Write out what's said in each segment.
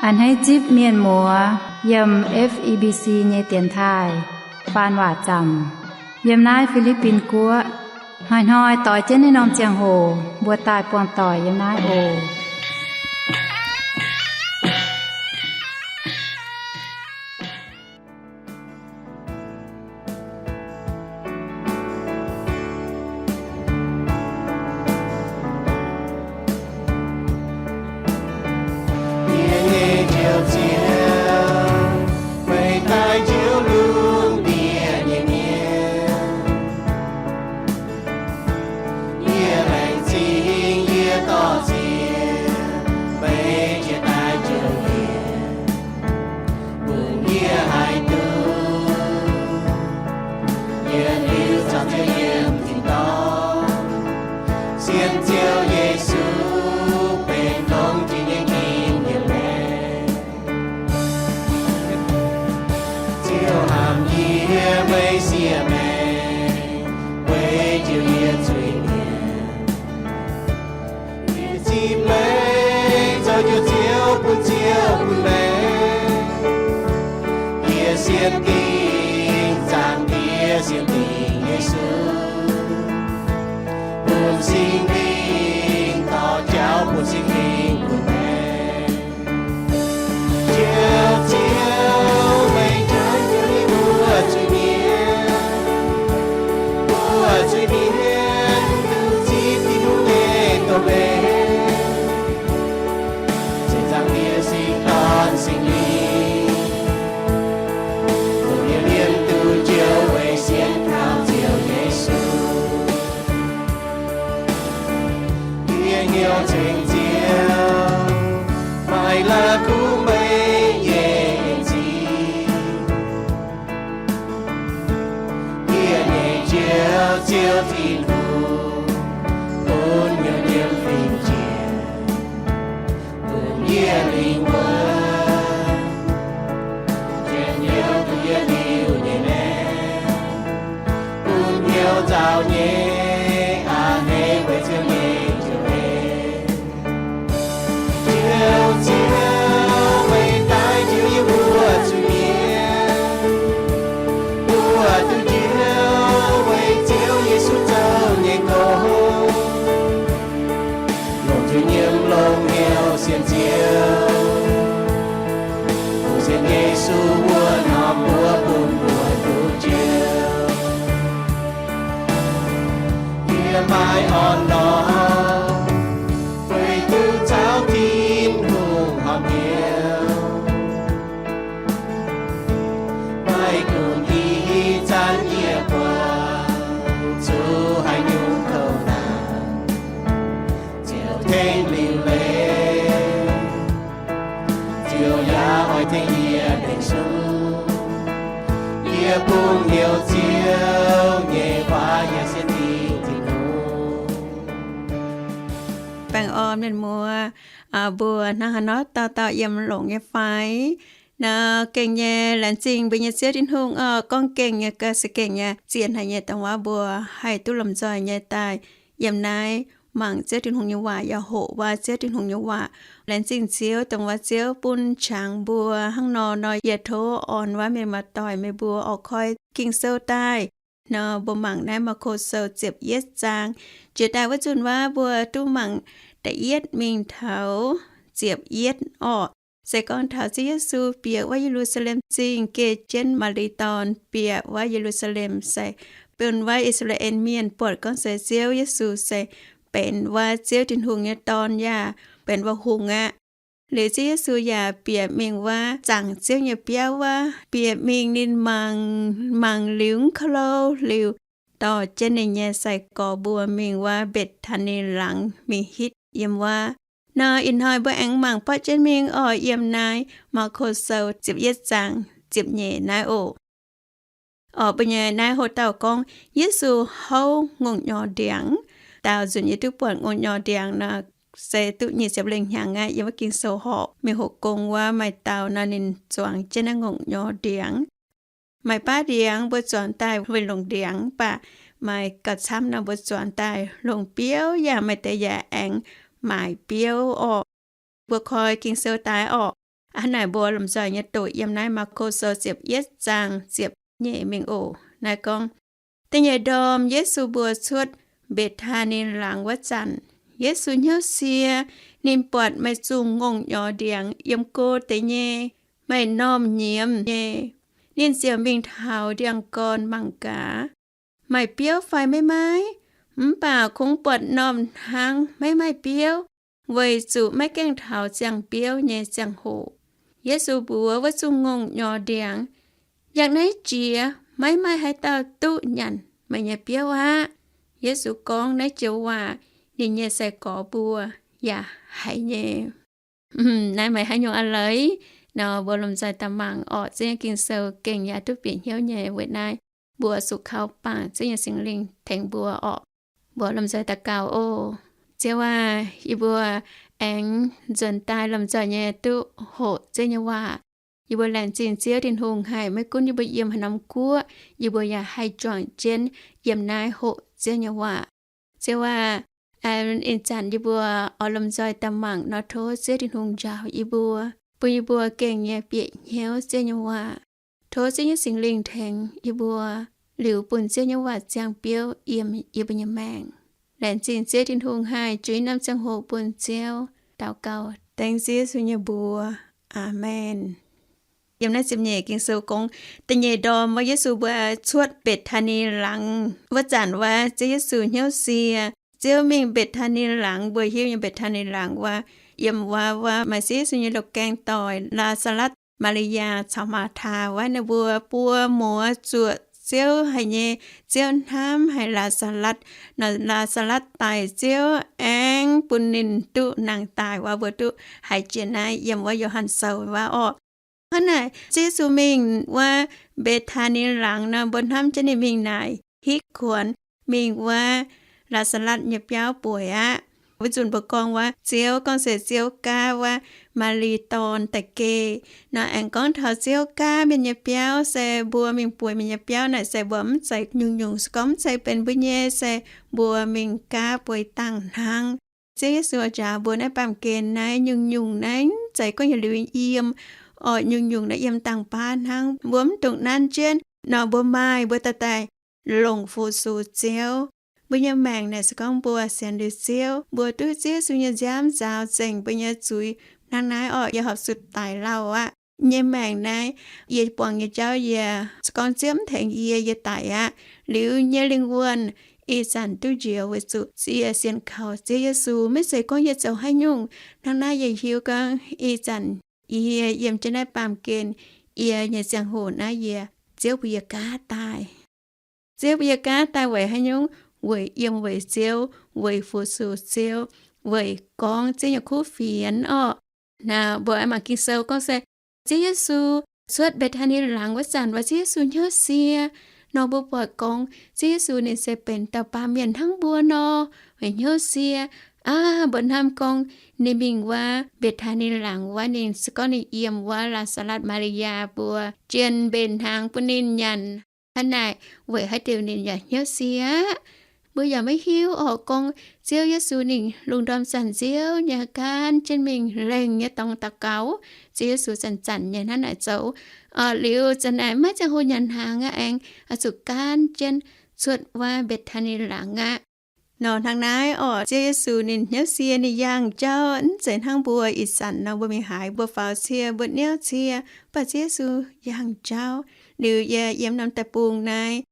A'hneiv zipv mienh muoz yiem F E B C nyei dienx taaih faan waac zaamc yiem naaiv Fi^li^bin Guoqv. Hnoi-hnoi doix jienv naaiv norm ziangh hoc mbuo daaih buangh doic yiem naaiv oc. Yie nyei Njoux Ziouv, meih daaih njoux lungh ndiev nyei mienh. Yie laengz zingh, yie dorh ziex, meih jiex daaih njoux yie, bun yie haih duqv yietc liuz caux Ziouv yiem tin-dorngh. Sienx Ziouv Yesu benx dongh jiex nyei ging-yiem maengc. Ziouv hnamv yie, meih siev maengc, weic njoux yie zuiz-mienh. Yie zipv meih zoux Njoux Ziouv bun Ziouv bun maengc. Yie sienx dingc Zaangc Diex, sienx dingc Yesu, bun Singx Lingh dorh jauv, bun Singx Lingh bun maengc. Njoux Ziouv, meih njoux yie mbuo zuiz-mienh. Mbuo zuiz-mienh duqv zipv Tin-Hungh nyei doz-leiz, se Zaangc Diex Singx Dorn, Singx Lingh, bun yie mienh duqv njoux weic sienx kaux Ziouv Yesu. Yie hnyouv ceng Ziouv, maaih la'kuqv meih nyei en-zingh. Yie nyei Njoux Ziouv Tin-Hungh, bun hnyouv nyiemv fingx-jiex, bun yie lingh wuonh, njien-youh duqv yie liuz nyei maengc, bun hnyouv nzauh nyei a'hneiv weic Ziouv nyei njoux en. Njoux Ziouv, meih daaih njoux yie mbuo zuiz-mienh. Mbuo duqv njoux weic Ziouv Yesu zoux nyei gong, longc njoux nyiemv longc hnyouv sienx Ziouv, bun sienx Yesu wuov norm mbuox bun mbuo duqv njoux. Yie maaih orn-lorqc, weic duqv caux Tin-Hungh horpc hnyouv. Maiv gunv ih zanc yie buangh zuqc haaix nyungc kouv-naanc, Ziouv tengx liuc leiz, Ziouv yaac oix tengx yie tengx sung. Yie bungx hnyouv Ziouv nyei waac yaac sienx dingc Tin-Hungh. Baengh orn mienh muoz, mbuo hnangv haaix nor dauh dauh yiem longx nyei fai? Nor gengh nyei laengz zingh mbuo nyei Ziouv Tin-Hungh oc. Gorngv gengh nyei, ga'sie gengh nyei, zien haic nyei dongh waac mbuo haih duqv lomh nzoih nyei daaih yiem naaiv mangc Ziouv Tin-Hungh nyei waac yaac hoqc waac Ziouv Tin-Hungh nyei waac. Laengz zingh Ziouv dongh waac Ziouv bun qangx mbuo hnangv nor nor, yie tov orn waac mienh muoz-doic meih mbuo oix koi Ging-Sou daaih. Nor mbuo mangc naaiv Maako Sou ziepc yietv zaang. Jiex daaih wuov zunh waac mbuo duqv mangc da'yietv mingh taux ziepc yietv orqc. Se gorngv taux Ziouv Yesu bieqc wuov Ye^lu^saa^lem Zingh geh jienv Maa^li Dorn bieqc wuov Ye^lu^saa^lem, se bun wuov I^saa^laa^en Mienh buatc gorngv se Ziouv Yesu se benx wuov Ziouv Tin-Hungh nyei Dorn yaac benx wuov hungh aqv. Liuz Ziouv Yesu yaac bieqc mingh wuov zaangc Ziouv nyei biauv wuov, bieqc mingh ninh mangc, mangc liuz mv kouv-louh liuz, dorh jienv ninh nyei sai-gorx mbuo mingh wuov Mbetc^taa^ni laangz mingh hitv yiem wuov. Nor ih hnoi mbuo aengx mangc borqv jienv mingh oc, yiem naaiv Maako Sou ziepc yietv zaang ziepc nyeic naaiv oc. Oc, mbuo nyei naaiv hoc dauh gorngv Yesu houv ngongh nyorx ndiangx. Daauh nzunc yie duqv buatc ngongh nyorx ndiangx nor, se duqv nyic ziepc lengh hnyangx aqv. Yiem wuov Ging-Sou horpc mingh hoqc gong wuov maaih daauh nor ninh zuangx jienv naaiv ngongh nyorx ndiangx. Maaih baav ndiangx mbuo zuangx daaih weic longc ndiangx, mv baac maaih gauh camv nor mbuo zuangx daaih longc biouv, yaac maaih deix yaac aengx maaic biouv orqc. Mbuo koi Ging-Sou daaih orqc. Hnangv naaic mbuo lomh nzoih nyei doqc yiem naaiv Maako Sou ziepc yietv zaang ziepc nyeic mingh oc. Naaiv gorngv, da'nyeic ndorm Yesu mbuo cuotv Mbetc^taa^ni Laangz wuov zanc, Yesu hnyouv sie. Ninh buatc maaih zuqc ngongh nyorx ndiangx yiem go deix nyei, maaih normh nyiemz nyei. Ninh ziouc mingh taux ndiangx-gorn mangc gaax, maaih biouv fai maiv maaih. Mv baac kungx buatc normh hnangv, maiv maaih biouv, weic zuqc maiv gaengh taux ziangh biouv nyei ziangh hoc. Yesu mbuox wuov zuqc ngongh nyorx ndiangx, yangh naaiv jiex, maiv maaih haaix dauh duqv nyanc meih nyei biouv aqv. Yesu gorngv naaiv joux waac, ninh nyei sai-gorx mbuo yaac haiz nyei. Naaiv meih haaix nyungc a'leiz nor, mbuo lomh nzoih daaih mangc orqc. Ziouv nyei Ging-Sou gengh yaac duqv bieqc hnyouv nyei. Weic naaiv mbuo zuqc kaux bangc Ziouv nyei Singx Lingh tengx mbuo orqc. Mbuo lomh nzoih daux gaux oc. Ziouv aac, yie mbuo aengx nzuonx daaih lomh nzoih nyei duqv hoqc Ziouv nyei waac. Yie mbuo laengz zingh Ziouv Tin-Hungh haih maiv gunv yie mbuo yiem haaix norm guoqv, yie mbuo yaac haih juangc jienv yiem naaiv hoqc Ziouv nyei waac. Ziouv aac, ih zanc yie mbuo oix lomh nzoih daaih mangc nor, tov Ziouv Tin-Hungh njaaux yie mbuo, bun yie mbuo gengh nyei bieqc hnyouv Ziouv nyei waac. Tov Ziouv nyei Singx Lingh tengx yie mbuo, liuz bun Ziouv nyei waac ziangh biouv yiem yie mbuo nyei maengc. Laengz zingh Ziouv Tin-Hungh haih juix norm ziangh hoc bun Ziouv. Daux gaux dengv Ziouv Yesu nyei mbuox. Aamen. Yiem naaiv ziepc nyeic Ging-Sou gorngv, da'nyeic ndorm wuov Yesu mbuo cuotv Mbetc^taa^ni Laangz wuov zanc wuov, Ziouv Yesu hnyouv sie. Ziouv mingh Mbetc^taa^ni Laangz, mbuo hiuv nyei Mbetc^taa^ni Laangz wuov, yiem wuov, wuov maaih Ziouv Yesu nyei loz-gaeng doic, Laa^saa^latv, Maa^li^yaa caux Maa^taa wuov, ninh mbuo buo muoz zuoqc Ziouv haic nyei. Ziouv hnamv haic Laa^saa^latv. Nor Laa^saa^latv daic, Ziouv aengx bun ninh duqv nangh daaih wuov, mbuo duqv haiz jiex naaiv yiem wuov Yo^han Sou wuov orqc. Hnangv naaic, Ziouv Yesu mingh wuov Mbetc^taa^ni Laangz nor, mbuo hnamv jienv ninh mingh naaic hitv kuonx, mingh wuov Laa^saa^latv nyei biauv bueix aqv. Wuov nzunc mbuo gorngv wuov, Ziouv gorngv se Ziouv gaav wuov Maa^li^dorn da'geh. Nor aengx gorngv taux Ziouv gaav mienh nyei biauv se mbuo mingh bueix mienh nyei biauv naaic se mbuo mv zeiz nyungc-nyungc, se gorngv mv zeiz benx mbuo nyei, se mbuo mingh gaav bueix dangh hnangv. Ziouv Yesu njaaux mbuo naaiv baamh gen naaiv nyungc-nyungc naaiv mv zeiz gorngv yietc liuz yiem, oix nyungc-nyungc naaiv yiem dangh baav hnangv. Mbuo mv dungx nanv jienv nor, mbuo maaih mbuo daaih daaih longc fu-sux Ziouv. Mbuo nyei maengc naaic se gorngv mbuo sienx liuz Ziouv, mbuo duqv Ziouv Yesu nyei nziaamv nzaaux nzengc mbuo nyei zuiz. Hnangv naaiv orqc, yie horpc zuqc daic lauh aqv. Nyei maengc naaiv, yie buangh nyei jauv yie, se gorngv Ziouv mv tengx yie, yie daic aqv. Liuz nyei lingh wuonh ih zanc duqv njoux weic zuqc yie sienx kaux Ziouv Yesu. Maiv zeiz gorngv yie zoux haaix nyungc. Hnangv naaiv yie hiuv gorngv ih zanc yie yiem jienv naaiv baamh gen, yie nyei ziangh hoc naaiv yie, Ziouv bun yie gaav daaih. Ziouv bun yie gaav daaih weic haaix nyungc? Weic yiem weic Ziouv, weic fu-sux Ziouv, weic gorngv Ziouv nyei kuv fienx orqc. Naaiv mbuo mangc Ging-Sou gorngv se Ziouv Yesu cuotv Mbetc^taa^ni Laangz wuov zanc, Ziouv Yesu hnyouv sie. Nor mbuo buatc gorngv Ziouv Yesu ninh se benx dauh baamh mienh hnangv mbuo nor, weic hnyouv sie. Aav, mbuo hnamv gorngv ninh mingh wuov Mbetc^taa^ni Laangz wuov, ninh se gorngv ninh yiem wuov Laa^saa^latv, Maa^li^yaa mbuo jienh mbenc hnaangx bun ninh nyanc. Hnangv naaic, weic haaix diuc ninh yaac hnyouv sie aqv? Mbuo yaac maiv hiuv orqc. Gorngv Ziouv Yesu ninh lungh ndorm zanc nziouv nyei gaanv jienv mingh lengh nyei dorngx daux gaux. Ziouv Yesu zanc-zanc nyei hnangv naaic zoux. Liuz zanc naaic maiv ziangh hoc nyanc hnaangx aqv, aengx zuqc gaanv jienv cuotv wuov Mbetc^taa^ni Laangz aqv. Nor hnangv naaiv orqc, Ziouv Yesu ninh hnyouv sie, ninh yangh jauv. Mv zeiz hnangv mbuo ih zanc nor, mbuo mingh haaix, mbuo faaux cie, mbuo niouv cie, mv baac Ziouv Yesu yangh jauv. Liuz yie yiem norm deic-bung naaiv,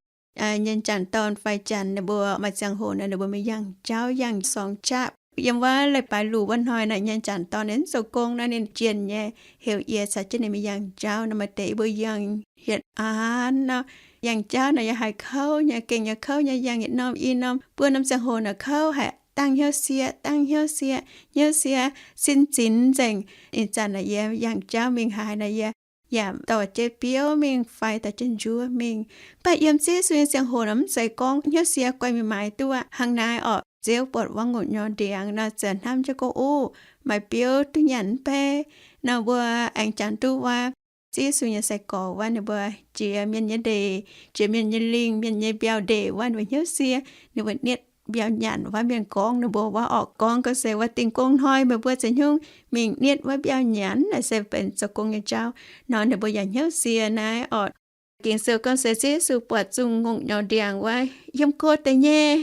nyei jangc dorn fai janx ninh mbuo maaih ziangh hoc nor, ninh mbuo mingh yangh jauv, yangh sorng qaqv. Yiem wuov leiz-baaix luc wuov hnoi naaic, nyei jangc dorn ninh mv zoux gong nor, ninh jienh nyei heuc yie caux jienv ninh mingh yangh jauv. Nor maaih deix yie mbuo yangh yietc anv nor, yangh jauv nor yaac haiz kouv nyei, gengh nyei kouv nyei, yangh yietc norm i norm, buo norm ziangh hoc naaic kouv haic, dangh hnyouv sie, dangh hnyouv sie, hnyouv sie, sin zinx nzengc. Ih zanc naaic yie yangh jauv mingh haaix naaic, yie yaac dorh jienv biouv mingh fai dorh jienv njuov mingh. Mv baac yiem Ziouv Yesu nyei ziangh hoc nor, mv zeiz gorngv hnyouv sie guai mingh maaiz duqv aqv. Hnangv naaiv orqc, Ziouv buatc wuov ngongh nyorx ndiangx nor, ziouc hnamv jienv gorngv, Ov, maaih biouv duqv nyanc mv bei. Nor mbuo aengx jangx duqv wuov Ziouv Yesu nyei sai-gorx wuov, ninh mbuo jiex mienh nyei ndeic, jiex mienh nyei lingh, mienh nyei mbiauh ndeic wuov, ninh mbuo hnyouv sie, ninh mbuo nietv mbiauh nyanc wuov mienh gorngv, ninh mbuo wuov orqc gorngv gau se wuov dingh gong hnoi meih mbuo za'nyungc mingh nietv wuov mbiauh nyanc naaic se benx zoux gong nyei jauv nor, ninh mbuo yaac hnyouv sie naaiv orqc. Ging-Sou gorngv se Ziouv Yesu buatc zunh ngongh nyorx ndiangx wuov yiem go deix nyei,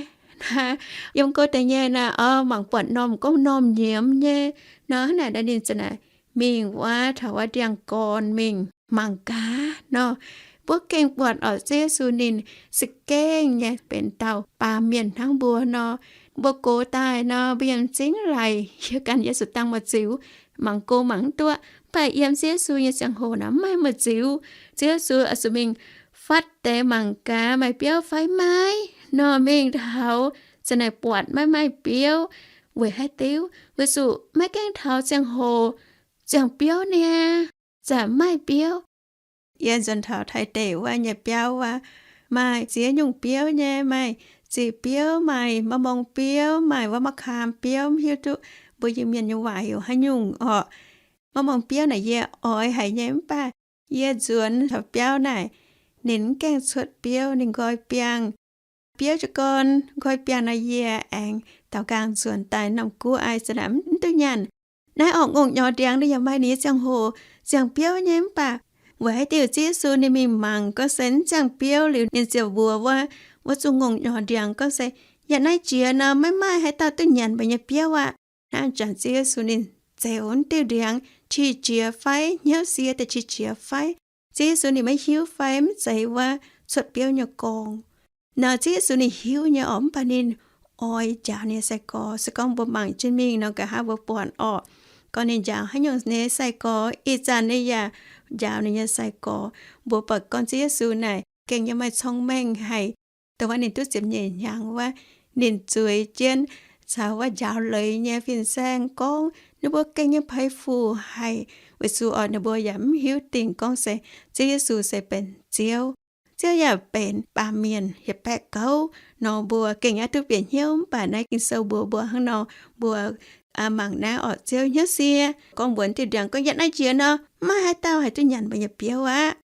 yiem go deix nyei naaic, o, mangc buatc m'normh gouv m'normh nyiemz nyei nor, hnangv naaic ninh ziouc naaic mingh wuov taux wuov ndiangx-gorn mingh mangc gaax nor. Mbuo gengh buatc orqc, Ziouv Yesu ninh za'gengh nyei benx dauh baamh mienh hnangv mbuo nor. Mbuo gox daaih nor, mbuo yiem m'zing laic yie gan Yesu dangh muoz-ziux, mangc go mangc mv duqv. Mv baac yiem Ziouv Yesu nyei ziangh hoc naaic mv maaih muoz-ziux. Ziouv Yesu oix zuqc mingh fatv deix mangc gaax maaih biouv fai maiv nor, mingh taux ziouc naaic buatc maiv maaih biouv. Weic haaix diuc? Weic zuqc maiv gaengh taux ziangh hoc ziangh biouv niaa, za'gengh maaih biouv. Yie nzuonx taux Taiv deic wuov nyei biauv wuov, maaih ziex nyungc biouv nyei, maaih zih biouv, maaih ma'morng biouv, maaih wuov ma'kaam biouv, mv hiuv duqv mbuo Iu-Mienh nyei waac heuc haaix nyungc orqc. Ma'morng biouv naaic yie oix haic nyei, mv baac yie nzuonx taux biauv naaic, ninh mv gaengh cuotv biouv, ninh nqoi biangh. Biouv jiez gorn nqoi biangh nor, yie aengx daaux nqaang nzuonx daaih norm guv ai se mv duqv nyanc. Naaiv orqc ngongh nyorx ndiangx ninh yaac maaih ninh nyei ziangh hoc ziangh biouv nyei, mv baac weic haaix diuc Ziouv Yesu ninh mingh mangc gorngv se mv ziangh biouv liuz, ninh ziouc mbuox wuov, wuov zunh ngongh nyorx ndiangx gorngv se, yaac naaiv jiex nor maiv maaih haaix dauh duqv nyanc meih nyei biouv aqv. Hnangv janx Ziouv Yesu ninh zeux wuov diuh ndiangx qiex jiez fai, hnyouv sie daaih qiex jiez fai, Ziouv Yesu ninh maiv hiuv fai mv zeiz wuov cuotv biouv nyei gorngv. Nor Ziouv Yesu ninh hiuv nyei orqc, mv baac ninh oix njaaux ninh nyei sai-gorx. Se gorngv mbuo mangc jienv mingh nor, nqa'haav mbuo buatc orqc, gorngv ninh njaaux haaix nyungc nyei sai-gorx, ih zanc ninh yaac njaaux ninh nyei sai-gorx. Mbuo buatc gorngv Ziouv Yesu naaic gengh nyei maaih cong-mengh haic. Dongh wuov ninh duqv ziepc nyeic hnyangx wuov, ninh zueiz jienv caux wuov njaaux leiz nyei fin-saeng gorngv, ninh mbuo gengh nyei peix fuc haic, weic zuqc orqc ninh mbuo yaac mv hiuv dingc gorngv se Ziouv Yesu se benx Ziouv. Ziouv yaac benx baamh mienh yietc baeqv gouv nor, mbuo gengh yaac duqv bieqc hnyouv. Mv baac naaiv Ging-Sou mbuox mbuo hnangv nor, mbuo mangc naaiv orqc, Ziouv hnyouv sie gorngv mbuox diuh ndiangx gorngv, yaac naaiv jiex nor maiv maaih haaix dauh haih duqv nyanc meih nyei biouv aqv.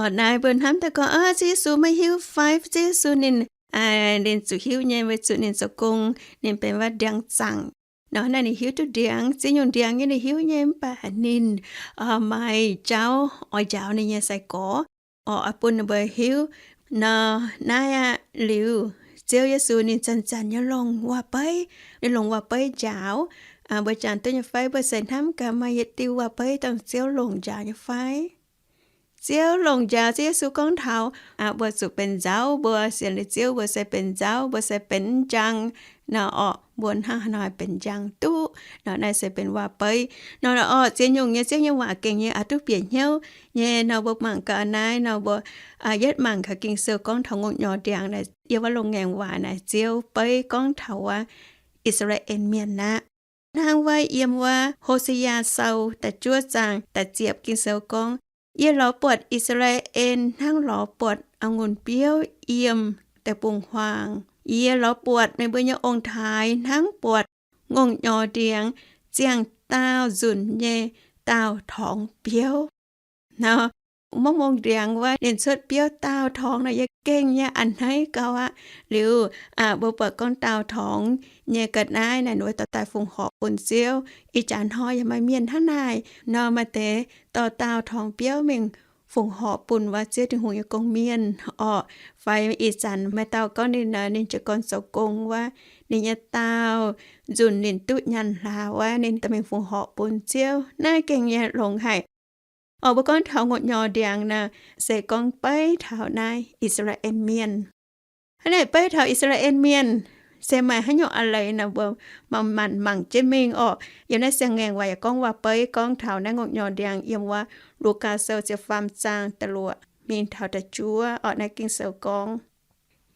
Orqc naaiv mbuo hnamv daaih gorngv, Ziouv Yesu maiv hiuv fai? Ziouv Yesu ninh, ninh zuqc hiuv nyei, weic zuqc ninh zoux gong, ninh benx wuov ndiangx-zaangc nor. Naaiv ninh hiuv duqv ndiangx, ziex nyungc ndiangx nyei ninh hiuv nyei, mv baac ninh maaih jauv oix njaaux ninh nyei sai-gorx orqc, oix bun ninh mbuo hiuv nor. Naaiv aqv liuz, Ziouv Yesu ninh zanc-zanc nyei longc waac-beiv, ninh longc waac-beiv njaaux. Mbuo jangx duqv nyei fai? Mbuo se hnamv gaax maaih yietc diuh waac-beiv dongh Ziouv longc njaaux nyei fai? Ziouv longc njaaux Ziouv Yesu gorngv taux mbuo zuqc benx nzauv, mbuo sienx liuz Ziouv mbuo se benx nzauv, mbuo se benx njang nor orqc, mbuo hnangv haaix nor benx njang duqv nor. Naaiv se benx waac-beiv nor orqc. Ziex nyungc nyei Ziouv nyei waac gengh nyei oix duqv bieqc hnyouv nyei nor. Mbuo mangc gaax naaiv nor, mbuo yietv mangc gaax Ging-Sou gorngv taux ngongh nyorx ndiangx naaic, yiem wuov loz-ngaengc waac naaic Ziouv beiv gorngv taux wuov I^saa^laa^en Mienh aqv. Hnangv wuov yiem wuov Ho^se^yaa Sou da'juov zaang da'ziepc Ging-Sou gorngv, Yie lorz buatc I^saa^laa^en hnangv lorz buatc a'ngunc biouv yiem deic-bung-huaang. Yie lorz buatc meih mbuo nyei ong-taaix hnangv buatc ngongh nyorx ndiangx ziangh daauh nzunc nyei daauh torngx biouv. Nor, mv mong ndiangx wuov ninh cuotv biouv daauh torngx naaic yie gengh nyei a'hneiv gau aqv. Liuz, mbuo buatc gorngv daauh torngx nyei ga'naaiv naaic ninh mbuo dorh daaih fongc horc bun Ziouv. Ih jaax hnoi yaac maaih mienh hnangv naaic nor, maaih deix dorh daauh torngx biouv mingh fongc horc bun wuov Ziouv Tin-Hungh nyei gong-mienh orqc. Fai ih zanc maaih dauh gorngv ninh, ninh jiez gorn zoux gong wuov, ninh nyei daauh nzunc ninh duqv nyaanh hlaax wuov, ninh dorh mingh fongc horc bun Ziouv. Naaiv gengh nyei longx haic. Orqc, mbuo gorngv taux ngongh nyorx ndiangx naaic, se gorngv beiv taux naaiv I^saa^laa^en Mienh. Hnangv naaic beiv taux I^saa^laa^en Mienh se maaih haaix nyungc a'leiz naaic, mbuo manc-manc mangc jienv mingh orqc. Yiem naaiv siang-ngaengc waac yaac gorngv waac-beiv gorngv taux naaiv ngongh nyorx ndiangx yiem wuov Lugaa Sou ziepc faam zaang da'luoqc mingh taux da'juov orqc. Naaiv Ging-Sou gorngv,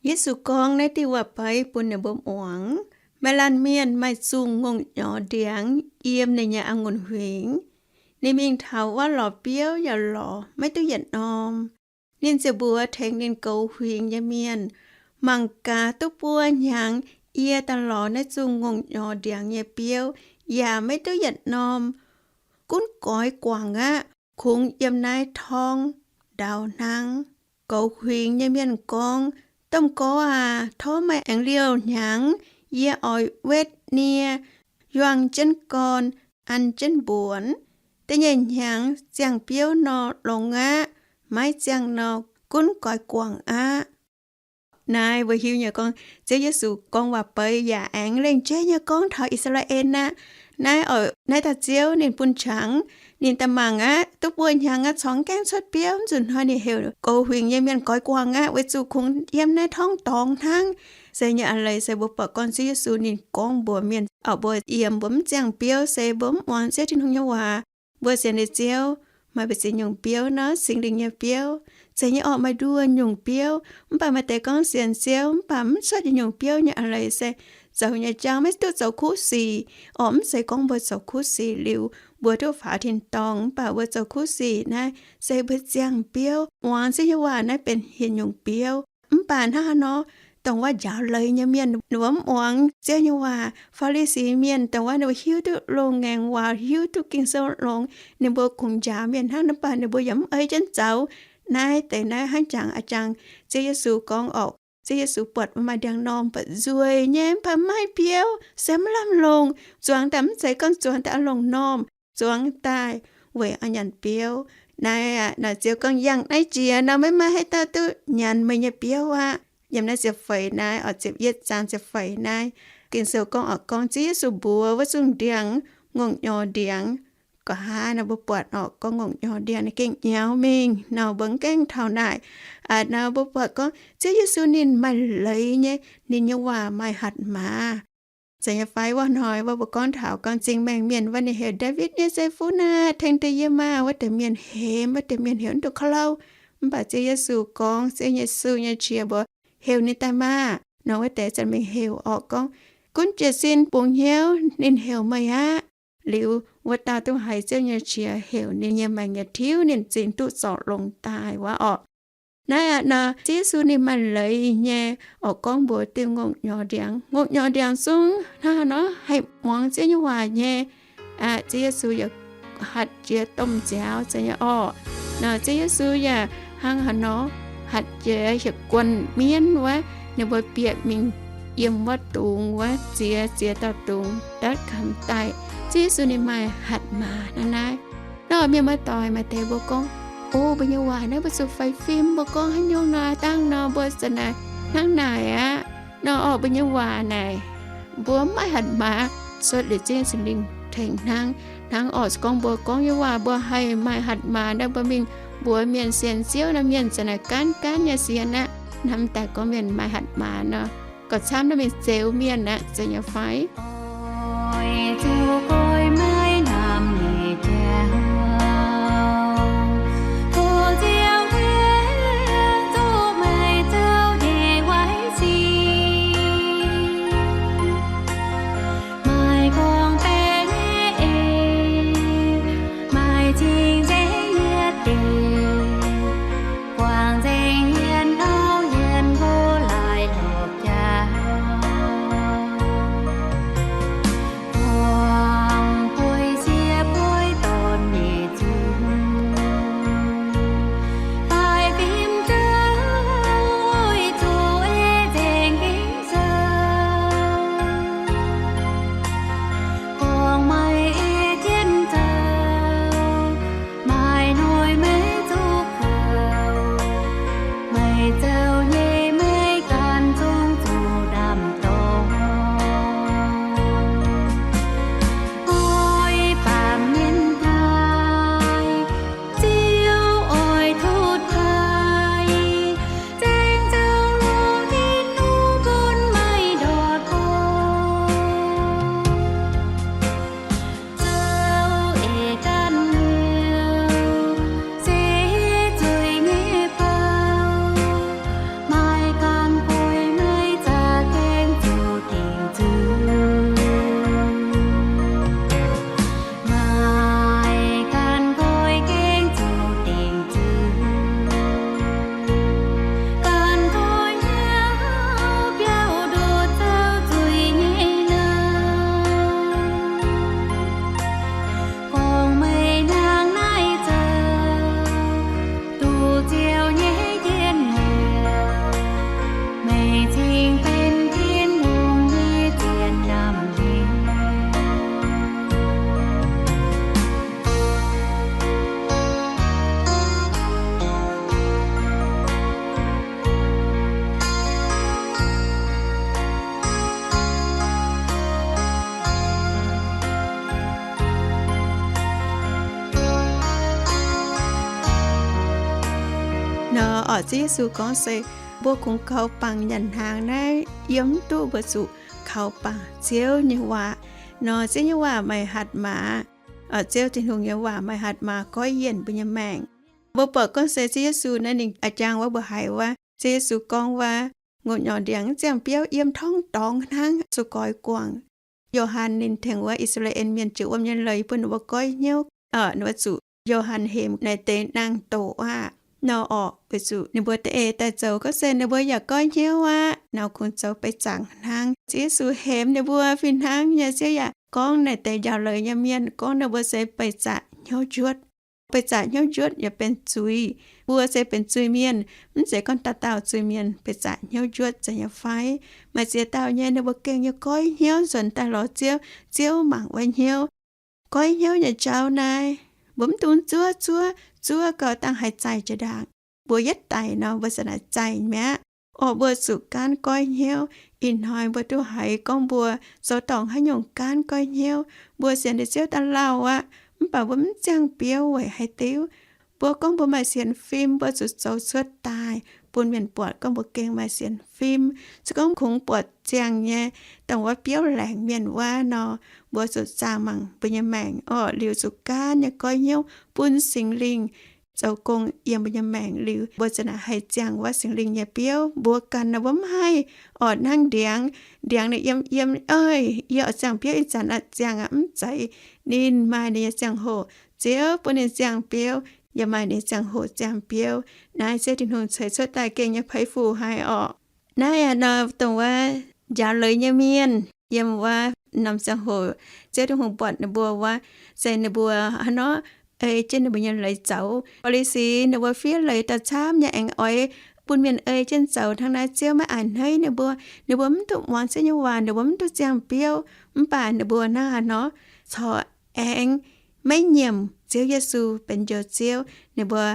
Yesu gorngv naaiv diuh waac-beiv bun ninh mbuo muangx. Maaih laanh mienh maaih zungh ngongh nyorx ndiangx yiem ninh nyei a'ngunc huingx. Ninh mingh taux wuov lorz biouv yaac lorz maiv duqv yietc norm. Ninh ziouc mbuox tengx ninh goux huingx nyei mienh, Mangc gaax, duqv buo hnyangx yie daaih lorz naaiv zungh ngongh nyorx ndiangx nyei biouv yaac maiv duqv yietc norm. Gunv goix guangc aqv. Kungx yiem naaiv torngv ndau hnangv. Goux huingx nyei mienh gorngv, Domh Gorx aac, tov meih aengx liouh hnyangx. Yie oix wetv nie, yuang jienv gorn, an jienv mbuonx. Da'nyeic hnyangx ziangh biouv nor, longx aqv. Maiv ziangh nor, gunv goix guangc aqv. Naaiv mbuo hiuv nyei gorngv Ziouv Yesu gorngv waac-beiv yaac aengx lengc jeiv nyei gorngv taux I^saa^laa^en aqv. Naaiv oc, naaiv dauh Ziouv ninh bun qangx, ninh daaih mangc aqv, duqv buo hnyangx aqv, corc mv gaengh cuotv biouv. Nzunc hnoi ninh heuc goux huingx nyei mienh goix guangc aqv, weic zuqc kungx yiem naaiv torngv dorngx hnangv. Se nyei a'leiz se mbuo buatc gorngv Ziouv Yesu ninh gorngv mbuox mienh, oc, mbuo yiem mbuo mv ziangh biouv se mbuo mv muangx Ziouv Tin-Hungh nyei waac. Mbuo sienx nyei Ziouv maaih mbu'ziex nyungc biouv nor, Singx Lingh nyei biouv. Zeiz nyei orqc, maaih nduoh nyungc biouv. Mv baac maaih deix gorngv sienx Ziouv mv baac mv cuotv nyungc biouv nyei a'leiz se zoux nyei jauv maiv duqv zoux kuv sic. Orqc, mv zeiz gorngv mbuo zoux kuv sic liuz mbuo duqv faaux tin-dorngh, mv baac mbuo zoux kuv sic naaiv se mbuo ziangh biouv muangx Ziouv nyei waac naaiv benx haaix nyungc biouv. Mv baac hnangv haaix nor, dongh wuov njaaux leiz nyei mienh ninh mbuo mv muangx Ziouv nyei waac. Faa^li^si mienh dongh wuov ninh mbuo hiuv duqv loz-ngaengc waac, hiuv duqv Ging-Sou longx, ninh mbuo kungx njaaux mienh hnangv, mv baac ninh mbuo yaac mv ei jienv zoux. Naaiv deix naaiv hnangv jangx a'jangx Ziouv Yesu gorngv orqc. Ziouv Yesu buatc mbuo maaih ndiangx-normh buatc nzueic nyei, mv baac maiv biouv, se maiv lamh longc. Zuangx daaih mv zeiz gorngv zuangx daaih aqv longc normh, zuangx daaih weic a'nyanc biouv. Naaiv aqv, naaiv Ziouv gorngv yangh naaiv jiex nor maiv maaih haaix dauh duqv nyanc meih nyei biouv aqv. Yiem naaiv ziepc feix naaiv, oc, ziepc yietv zaang ziepc feix naaiv, Ging-Sou gorngv orqc, gorngv Ziouv Yesu mbuox wuov zungh ndiangx, ngongh nyorx ndiangx. Nqa'haav nor mbuo buatc orqc, gorngv ngongh nyorx ndiangx ninh gengh nyaux mingh nor, mbuo mv gaengh taux naaic. Aa, nor mbuo buatc gorngv Ziouv Yesu ninh maaih leiz nyei, ninh nyei waac maaih hatc maaz. Zeiz nyei fai? Wuov hnoi wuov mbuo gorngv taux gorngv Zingh Maengh Mienh wuov, ninh heuc Ndaawitv nyei zeiv-fun aah, tengx deix yie maah! Wuov deix mienh hemx, wuov deix mienh heuc mv duqv ka'louh. Mv baac Ziouv Yesu gorngv, Ziouv Yesu nyei qiex mbuox, heuc ninh daaih maah! Nor wuov deix ziouc mingh heuc orqc, gorngv, gunv jiez sin bungx hnyouv ninh heuc meih aqv. Liuz wuov dauh duqv haiz Ziouv nyei qiex heuc ninh nyei maengc yietc tiuv ninh zingx duqv zorc longx daaih wuov orqc. Naaiv aqv nor, Ziouv Yesu ninh maaih leiz nyei orqc, gorngv mbuox diuh ngongh nyorx ndiangx. Ngongh nyorx ndiangx zungv hnangv haaix nor haih muangx Ziouv nyei waac nyei? Aa, Ziouv Yesu yaac hatc jiex domh nziaaux, zeiz nyei orqc. Nor Ziouv Yesu yaac hnangv haaix nor hatc jiex hieh guanh mienv wuov, ninh mbuo bieqc mingh yiem wuov dungz wuov, ziex ziex dauh dungz, daav kamx daaih. Ziouv Yesu ninh maaih hatc maaz naaiv naaiv. Nor mienh muoz-doic, maaih deix mbuo gorngv, o, mbuo nyei waac naaiv mbuo zuqc faix fim, mbuo gorngv haaix nyungc nor, dangh nor mbuo za'naaic hnangv naaic aqv. Nor orqc, mbuo nyei waac naaic mbuo mv maaih hatc maaz, cuotv liuz Ziouv Singx Lingh tengx hnangv. Hnangv orqc, se gorngv mbuo gorngv nyei waac mbuo haih maaih hatc maaz nor, mbuo mingh mbuox mienh sienx Ziouv nor, mienh za'naaic gaanv gaanv nyei sienx aqv. Hnamv daaih gorngv mienh maaih hatc maaz nor, gauh camv nor mingh zeux mienh aqv, zeiz nyei fai? Oix zuqc goiv maiv namx nyeic jauv, tov Ziouv Tin-Hungh zuqc meih zouv nyei waiv sin. Maaih gorngv-baeqc nyei eix, maaih cing-nzengc yietc deix, guangc nzengc hmien auv hmien nqox laaix lorpc jaax. Nor orqc, Ziouv Yesu gorngv se, mbuo kungx kaux bangc nyanc hnaangx naaiv, yiem mv duqv mbuo zuqc kaux bangc Ziouv nyei waac. Nor Ziouv nyei waac maaih hatc maaz, Ziouv Tin-Hungh nyei waac maaih hatc maaz goiv yienc mbuo nyei maengc. Mbuo buatc gorngv se Ziouv Yesu naaiv ninh a'jang wuov mbuo haiz wuov, Ziouv Yesu gorngv wuov, ngongh nyorx ndiangx ziangh biouv yiem torngv dorngx hnangv, zuqc goix guangc. Yo^han ninh tengx wuov I^saa^laa^en Mienh ziouc wuom nyei leiz bun ninh mbuo goiv hnyouv, ninh mbuo zuqc Yo^han hemx naaiv deix naang-doqc aqv. Nor orqc, weic zuqc ninh mbuo da'eix daaih zoux gorngv se ninh mbuo yaac goiv hnyouv aqv, nor kungx zoux beiv zaangc hnangv. Ziouv Yesu hemx ninh mbuo fih hnangv nyei. Ziouv yaac gorngv naaiv deix njaaux leiz nyei mienh gorngv ninh mbuo se beiv zaangc hnyouv njuotv. Beiv zaangc hnyouv njuotv yaac benx zuiz. Mbuo se benx zuiz-mienh, mv zeiz gorngv dauh dauh zuiz-mienh beiv zaangc hnyouv njuotv zeiz nyei fai? Maaih ziex dauh nyei ninh mbuo gengh nyei goiv hnyouv nzuonx daaih lorz Ziouv, Ziouv mangc wuov hnyouv. Goiv hnyouv nyei jauv naaiv, mbuo mv dungx zuov, zuov, zuov gau dangh haiz zaih jiex ndaangc. Mbuo yietv daic nor mbuo za'naaic zaih mi'aqv. Orqc, mbuo zuqc gaanv goiv hnyouv. Ih hnoi mbuo duqv haiz gorngv mbuo zoux dorngc haaix nyungc gaanv goiv hnyouv. Mbuo sienx liuz Ziouv daaih lauh aqv, mv baac mbuo mv ziangh biouv weic haaix diuc? Mbuo gorngv mbuo maaih sienx fim, mbuo zuqc zoux cuotv daaih bun mienh buatc gorngv mbuo gengh maaih sienx fim. Se gorngv kungx buatc ziangh nyei, dongh wuov biouv laengz mienh wuov nor, mbuo zuqc zaah mangc mbuo nyei maengc orqc, liuz zuqc gaanv nyei goiv hnyouv bun Singx Lingh zoux gong yiem mbuo nyei maengc liuz, mbuo za'naaic haih ziangh wuov Singx Lingh nyei biouv. Mbuo ganh nor mbuo mv haih orqc. Hnangv ndiangx, ndiangx ninh yiem yiem, Eix, yie oix ziangh biouv ih zanc aqv. Ziangh aqv, mv zeiz. Ninh maaih ninh nyei ziangh hoc, Ziouv bun ninh ziangh biouv, yaac maaih ninh nyei ziangh hoc ziangh biouv. Naaiv Ziouv Tin-Hungh ceix cuotv daaih gengh nyei peix fuc haic orqc. Naaiv aqv nor dongh wuov njaaux leiz nyei mienh yiem wuov norm ziangh hoc, Ziouv Tin-Hungh buatc ninh mbuo wuov, se ninh mbuo hnangv nor ei jienv ninh mbuo nyei leiz zoux. Faa^li^si ninh mbuo fiev leiz daaih camv nyei, aengx oix bun mienh ei jienv zoux. Hnangv naaiv Ziouv maiv a'hneiv ninh mbuo. Ninh mbuo mv duqv muangx Ziouv nyei waac, ninh mbuo mv duqv ziangh biouv. Mv baac ninh mbuo hnangv haaix nor corc aengx maiv nyiemc Ziouv Yesu benx njoux Ziouv. Ninh mbuo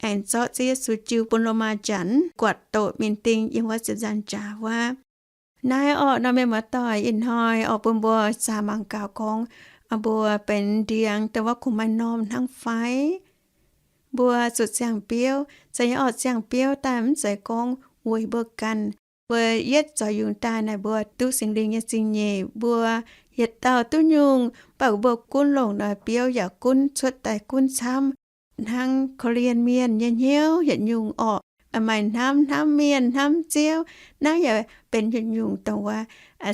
aengx zorqv Ziouv Yesu jiu bun Lomaa Janx guatc doqc mingh ding yiem wuov ziepc nzaangc jaax wuov. Naaiv orqc, nor mienh muoz-doic, ih hnoi orqc, bun mbuo zaah mangc gaax gorngv mbuo benx ndiangx dongh wuov kungx maaih normh hnangv fai? Mbuo zuqc ziangh biouv. Zeiz nyei orqc, ziangh biouv daaih mv zeiz gorngv weic mbuo ganh. Mbuo yietv zoux yungz daaih naaic mbuo duqv Singx Lingh nyei zingh nyeic. Mbuo yietc dauh duqv nyungc, mv baac mbuo gunv longc nor biouv yaac gunv cuotv daaih gunv camv. Hnangv Ko^lien Mienh nyei hnyouv yietc nyungc orqc, maaih hnamv, hnamv mienh, hnamv Ziouv. Naaiv yaac benx yietc nyungc dongh wuov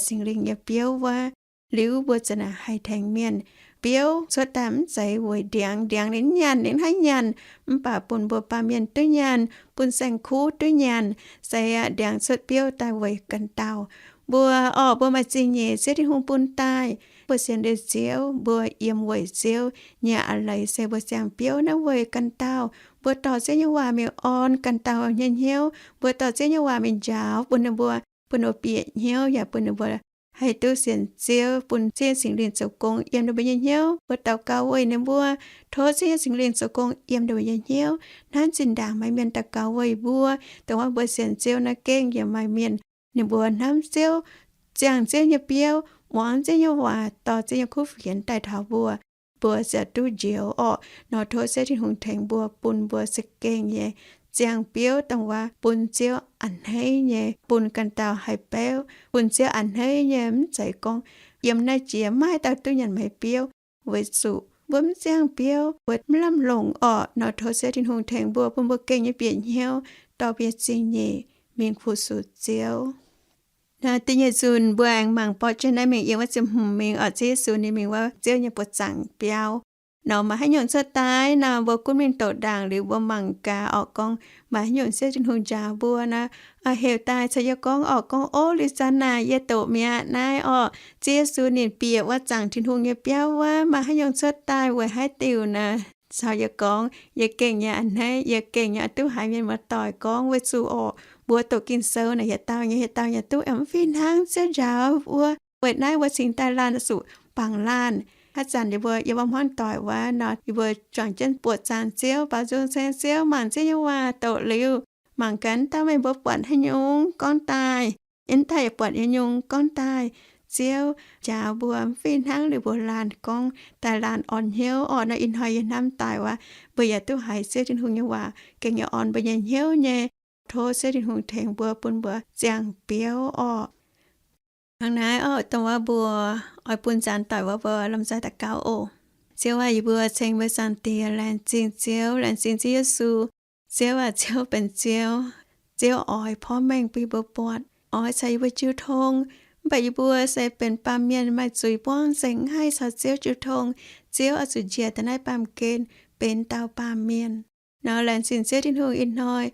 Singx Lingh nyei biouv wuov. Liuz mbuo za'naaic haih tengx mienh biouv cuotv daaih mv zeiz weic ndiangx. Ndiangx ninh mv nyanc, ninh mv haih nyanc, mv baac bun mbuo baamh mienh duqv nyanc, bun saeng-kuv duqv nyanc. Se aqv, ndiangx cuotv biouv daaih weic ganh dauh. Mbuo orqc, mbuo maaih zingh nyeic Ziouv Tin-Hungh bun daaih. Mbuo sienx liuz Ziouv, mbuo yiem weic Ziouv nyei a'leiz se mbuo ziangh biouv naaiv weic ganh dauh. Mbuo dorh Ziouv nyei waac mingh orn ganh dauh nyei hnyouv. Mbuo dorh Ziouv nyei waac mingh njaaux bun ninh mbuo, bun ninh mbuo bieqc hnyouv yaac bun ninh mbuo haih duqv sienx Ziouv, bun Ziouv Singx Lingh zoux gong yiem ninh mbuo nyei hnyouv. Mbuo daux gaux weic ninh mbuo, tov Ziouv Singx Lingh zoux gong yiem ninh mbuo nyei hnyouv. Hnangv zinh ndaangc maaih mienh daux gaux weic mbuo, dongh wuov mbuo sienx Ziouv naaiv gengh yaac maaih mienh, ninh mbuo hnamv Ziouv, ziangh Ziouv nyei biouv, muangx Ziouv nyei waac, dorh Ziouv nyei kuv fienx daaih taux mbuo. Mbuo ziouc duqv njoux orqc. Nor tov Ziouv Tin-Hungh tengx mbuo, bun mbuo za'gengh nyei ziangh biouv dongh wuov bun Ziouv a'hneiv nyei, bun ganh dauh haih beuv, bun Ziouv a'hneiv nyei. Mv zeiz gorngv yiem naaiv jiex maiv dauh duqv nyanc meih biouv, weic zuqc mbuo mv ziangh biouv, mbuo mv lamh longc orqc. Nor tov Ziouv Tin-Hungh tengx mbuo, bun mbuo gengh nyei bieqc hnyouv, dorh mbuo nyei zingh nyeic mingh fu-sux Ziouv. Naaiv da'nyeic nzunc mbuo aengx mangc borqv jienv naaiv mingh yiem wuov ziepc hmz mingh orqc, Ziouv Yesu ninh mingh wuov Ziouv nyei buoz-zaangc biauv. Nor maaih haaix nyungc cuotv daaih nor, mbuo gunv mingh doqc ndaangc liuz mbuo mangc gaax orqc, gorngv maaih haaix nyungc Ziouv Tin-Hungh njaaux mbuo nor, heuc daaih caux yie gorngv orqc, gorngv, Ov, Liuz Zaan aah, yie doqc mi'aqv naaiv orqc. Ziouv Yesu ninh bieqc wuov zaangc Tin-Hungh nyei biauv wuov, maaih haaix nyungc cuotv daaih weic haaix diuc nor, caux yie gorngv. Yie gengh nyei a'hneiv, yie gengh nyei duqv haiz mienh muoz-doic gorngv, weic zuqc orqc, mbuo doqc Ging-Sou naaic, yietc dauh nyei yietc dauh nyei duqv, mv fih hnangv Ziouv njaaux mbuo. Weic naaiv mbuo cingx daaih laanh zuqc bangc laanh. Haaix zanc yie mbuo, yie mbuo hmuangv doic wuov nor, yie mbuo juangc jienv buoqc zaangc Ziouv, baaux nzung ceng Ziouv, mangc Ziouv nyei waac doqc liuz, mangc gaax daaih meih mbuo buatc haaix nyungc gorngv daaih, yie daaih yaac buatc haaix nyungc gorngv daaih. Ziouv njaaux mbuo, mv fih hnangv liuz mbuo laanh gorngv daaih laanh orn hnyouv orqc. Nor ih hnoi yie hnamv daaih waac mbuo yaac duqv haiz Ziouv Tin-Hungh nyei waac gengh nyei orn mbuo nyei hnyouv nyei. Tov Ziouv Tin-Hungh tengx mbuo bun mbuo ziangh biouv orqc. Hnangv naaiv orqc, dongh waac mbuo oix bun zanc doic waac mbuo lomh nzoih daux gaux oc. Ziouv aac, yie mbuo ceng mbuo Zaangc Diex, laengz zingh Ziouv, laengz zingh Ziouv Yesu. Ziouv aac, Ziouv benx Ziouv. Ziouv oix porv mengh bun yie mbuo buatc, oix caux yie mbuo jiu tong. Mv baac yie mbuo se benx baamh mienh maaih zuiz buangv nzengc, mv haih caux Ziouv jiu tong. Ziouv oix zuqc njiec daaih naaiv baamh gen benx dauh baamh mienh. Nor laengz zingh Ziouv Tin-Hungh ih hnoi,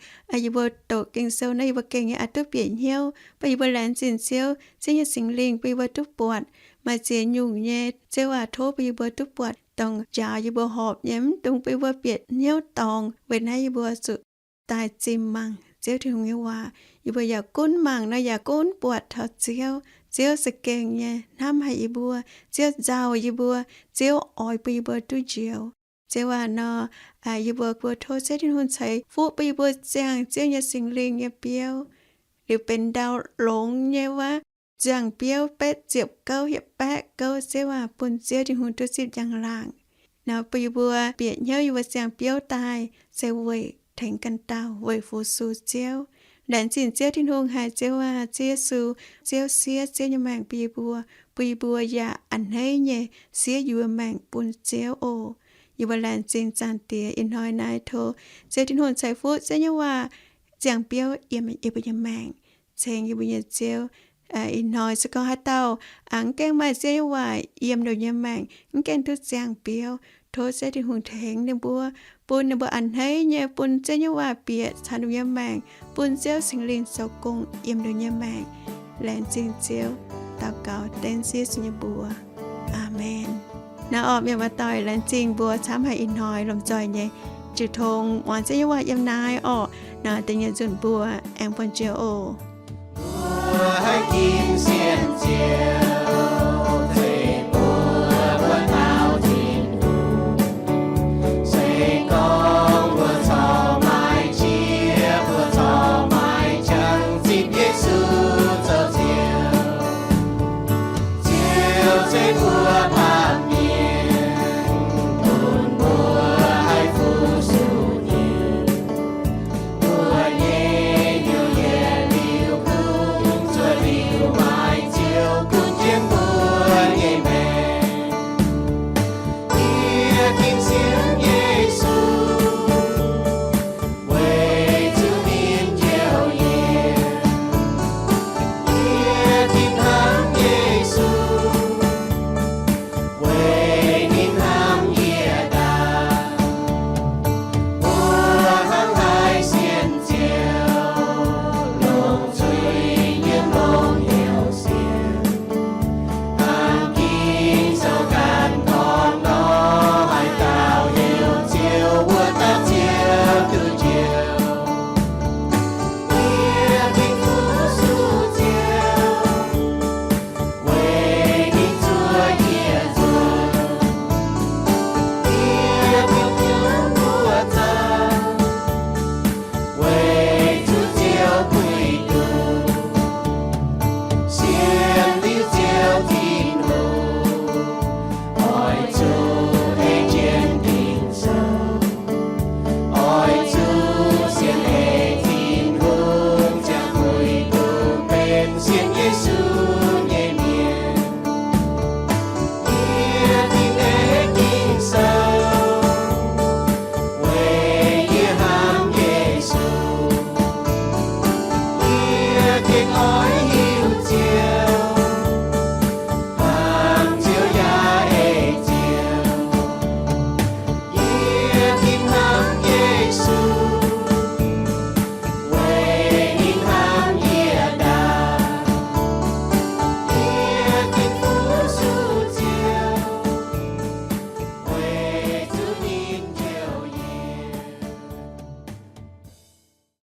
yie mbuo doqc Ging-Sou naaiv yie mbuo gengh nyei aqc duqv bieqc hnyouv. Mv baac yie mbuo laengz zingh Ziouv, Ziouv nyei Singx Lingh bun yie mbuo duqv buatc maaih ziex nyungc nyei. Ziouv aac, tov bun yie mbuo duqv buatc dongh njaaux yie mbuo horpc nyei, mv dungx bun yie mbuo bieqc hnyouv dorngc. Weic naaiv yie mbuo zuqc daaih zimh mangc Ziouv Tin-Hungh nyei waac. Yie mbuo yaac gunv mangc nor yaac gunv buatc taux Ziouv. Ziouv za'gengh nyei hnamv haic yie mbuo. Ziouv nzauh yie mbuo. Ziouv oix bun yie mbuo duqv njoux. Ziouv aac, nor yie mbuo mbuo tov Ziouv Tin-Hungh ceix fuqv bun yie mbuo ziangh Ziouv nyei Singx Lingh nyei biouv, liuz benx ndau longx nyei wuov, ziangh biouv betv ziepc gouv hietc baeqv gouv. Ziouv aac, bun Ziouv Tin-Hungh duqv zipv njang-laangc. Nor bun yie mbuo bieqc hnyouv yie mbuo ziangh biouv daaih se weic tengx ganh dauh, weic fu-sux Ziouv. Laengz zingh Ziouv Tin-Hungh haic, Ziouv aac, Ziouv Yesu. Ziouv siev Ziouv nyei maengc bun yie mbuo, bun yie mbuo yaac a'hneiv nyei siev yie mbuo maengc bun Ziouv oc. Yie mbuo laengz zingh Zaangc Diex ih hnoi naaiv tov Ziouv Tin-Hungh ceix fuqv Ziouv nyei waac ziangh biouv yiem yie mbuo nyei maengc. Ceng yie mbuo nyei Ziouv, ih hnoi se gorngv haaix dauh mv gaengh maaih Ziouv nyei waac yiem ninh nyei maengc, mv gaengh duqv ziangh biouv, tov Ziouv Tin-Hungh tengx ninh mbuo, bun ninh mbuo a'hneiv nyei bun Ziouv nyei waac bieqc caux ninh nyei maengc, bun Ziouv Singx Lingh zoux gong yiem ninh nyei maengc. Laengz zingh Ziouv. Daux gaux dengv Ziouv Yesu nyei mbuox. Aamen. Naaiv orqc, mienh muoz-doic, laengz zingh mbuo camv haic ih hnoi lomh nzoih nyei jiu tong muangx Ziouv nyei waac yiem naaiv orqc. Naaiv deix nyei nzunc mbuo aengx buangh jiex oc. Mbuo haih ginv sienx Ziouv.